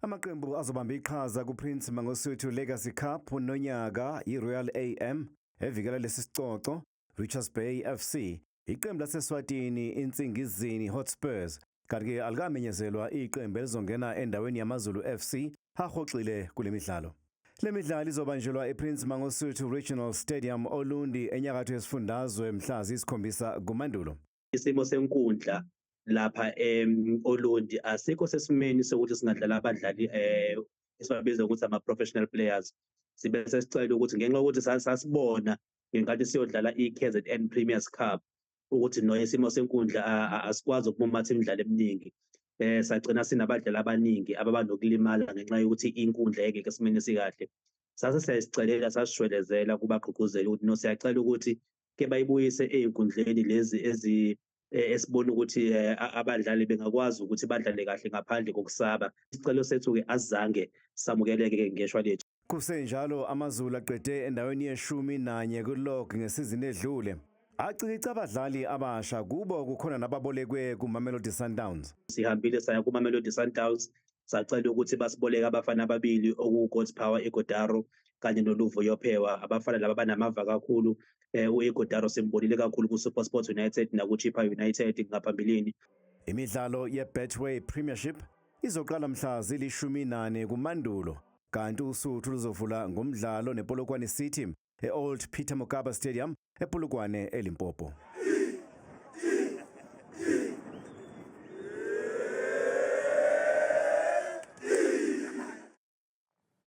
Amaqembu azobamba iqhaza kuPrince Mangosuthu Legacy Cup nonyaka i-Royal AM evikela lesi sicoco, Richards Bay FC, iqembu laseSwatini Insingizini Hotspurs, kanti-ke alikamenyezelwa iqembu elizongena endaweni yaMaZulu FC ahoxile kule midlalo. Le midlalo izobanjelwa ePrince Mangosuthu Regional Stadium Olundi enyakatho yesifundazwe mhla ziyisikhombisa kuMandulo. Isimo senkundla lapha Olundi asikho sesimeni sokuthi singadlala abadlali esibabiza ukuthi ama-professional players. Sibe sesicela ukuthi ngenxa yokuthi sasibona ngenkathi siyodlala i-KZN Premier's Cup ukuthi no isimo senkundla asikwazi ukumumatha imidlalo eminingi, sagcina sinabadlali abaningi ababanokulimala ngenxa yokuthi inkundla yayingekho esimeni esikahle. Sase siyasicelela, sasishwelezela kubagqugquzeli ukuthi no, siyacela ukuthi ke bayibuyise ey'nkundleni lezi ezi esibona ukuthi abadlali bengakwazi ukuthi badlale kahle ngaphandle kokusaba. Isicelo sethu-ke asizange samukeleke-ke ngeshwa lethu. Kusenjalo, AmaZulu aqede endaweni yeshumi nanye kulog ngesizini edlule. Acikica abadlali abasha, kubo kukhona nababolekwe kuMamelodi Sundowns. Sihambile saya kuMamelodi Sundowns, sacela ukuthi basiboleke abafana ababili, okuwu-Godspower Ighodaro kanye noLuvuyo Phewa. Abafana laba banamava kakhulu. U-Ighodaro simbonile kakhulu ku-SuperSport United naku-Chippa United ngaphambilini. Imidlalo ye-Betway Premiership izoqala mhla zili-14 kuMandulo, kanti uSuthu luzovula ngomdlalo nePolokwane City e-Old Peter Mokaba Stadium ePolokwane, eLimpopo.